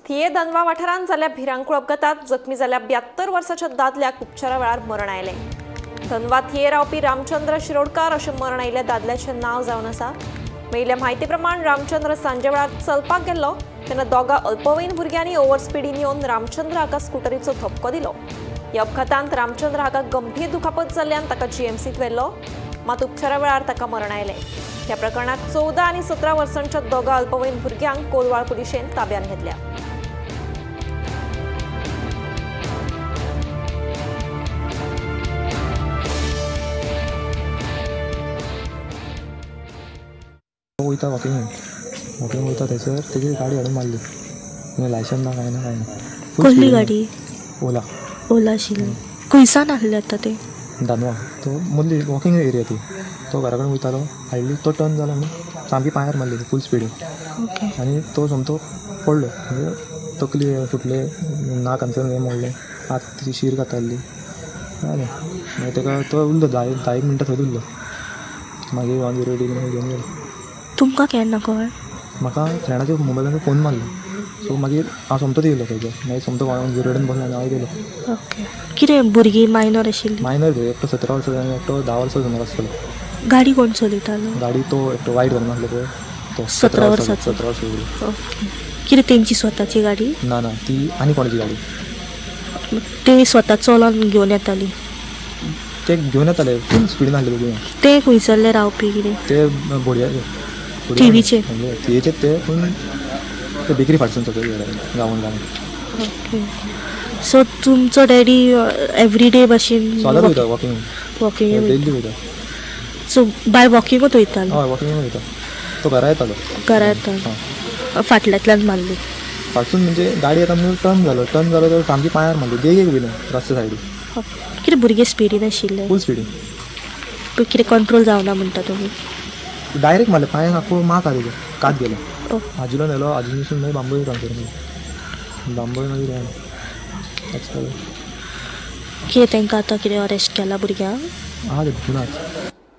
थिये धनवा वाठारांत जाल्ल्या भिरांकूळ अपघातात जखमी जाल्ल्या 72 वर्साच्या दादल्याक उपचारा वेळार मरण आयलें। धनवा थिये रावपी रामचंद्र शिरोडकार अशें मरण आयिल्ल्या दादल्याचें नांव जावन आसा। मेळिल्ल्या म्हायती प्रमाण रामचंद्र सांजे वेळार चलपाक गेल्लो तेन्ना दोगा अल्पवयीन भुरग्यांनी ओव्हर स्पिडीन येवन रामचंद्र हाका स्कुटरीचो धपको दिलो। ह्या अपघातांत रामचंद्र हाका गंभीर दुखापत जाल्ल्यान ताका जीएमसीत व्हेल्लो, मात उपचारा वेळार ताका मरण आयलें। ह्या प्रकरणात 14 आनी 17 वर्सांच्या दोगा अल्पवयीन भुरग्यांक कोलवाळ पुलिशेन ताब्यांत घेतल्या। वयता वॉकिंग वॉकिंग वयता थंयसर तेजी गाडी हाडून मारली, लायसन ना कांय ना कांय ना। कसली गाडी? ओला। ओला आशिल्ली। खंयसान आहले आतां ते? दानवा। तो मदली वॉकिंग एरिया ती, तो घरा कडेन वयतालो, हाडली, तो टर्न जालो आनी सामकी पांयार मारली फूल स्पिडीन। ओके। आनी तो सोमतो पडलो, म्हणजे तकली फुटले, नाक हांगसर हें मोडलें, हात तिची शीर कातारली आनी मागीर ताका तो उरलो 10 एक मिनटां थंयच उरलो। मागीर 108 घेवन गेलो। तुमकां केन्ना कळ्ळें? म्हाका फ्रेंडाच्या मोबायलान फोन मारलो, सो मागीर हांव सोमतोच येयलो थंयसर, मागीर सोमतो 108 बसलो आनी हांव गेलो। ओके। कितें भुरगीं मायनर आशिल्लीं? मायनर न्हय, एकटो 17 वर्सां आनी एकटो 10 वर्सां सुमार आसतलो। गाडी कोण चलयतालो? गाडी तो एकटो वायट घालून आसलो पळय तो 17 वर्सांचो। 17 वर्सां। ओके। कितें तेंची स्वताची गाडी? ना ना, ती आनी कोणाची गाडी। ते स्वता चलोन घेवन येताली? ते घेवन येताले, फूल स्पिडीन आसले दोगूय। ते खंयसरले रावपी कितें? ते बोडयाचे। टिवीचे? टिवीचे ते, पूण ते बेकरी फाटसून सगळे गांवान गांवान। ओके। सो तुमचो डॅडी एवरीडे भशेन सदांच वयता वॉकिंग? वॉकिंग डेली वयता। सो बाय वॉकिंगूच वयतालो? हय, वॉकिंगूच वयता। तो घरा येतालो। घरा येतालो। फाटल्यांतल्यान मारली? फाटसून म्हणजे गाडी येता म्हणून टर्न जालो, टर्न जालो तर सामकी पांयार मारली, देगेक वयलो रस्त्या सायडीक। कितें भुरगे स्पिडीन आशिल्ले? फूल स्पिडीन। कितें कंट्रोल जावना म्हणटा तुमी? डायरेक्ट मारले पांयान, आख्खो माक आहा तेजो, कात गेलो। आजुलो नेलो, आजुनसून मागीर बांबोळी ट्रान्सफर केलो, बांबोळी मागीर कितें तांकां आतां कितें अरेस्ट केला भुरग्यांक? आहा ते नाच।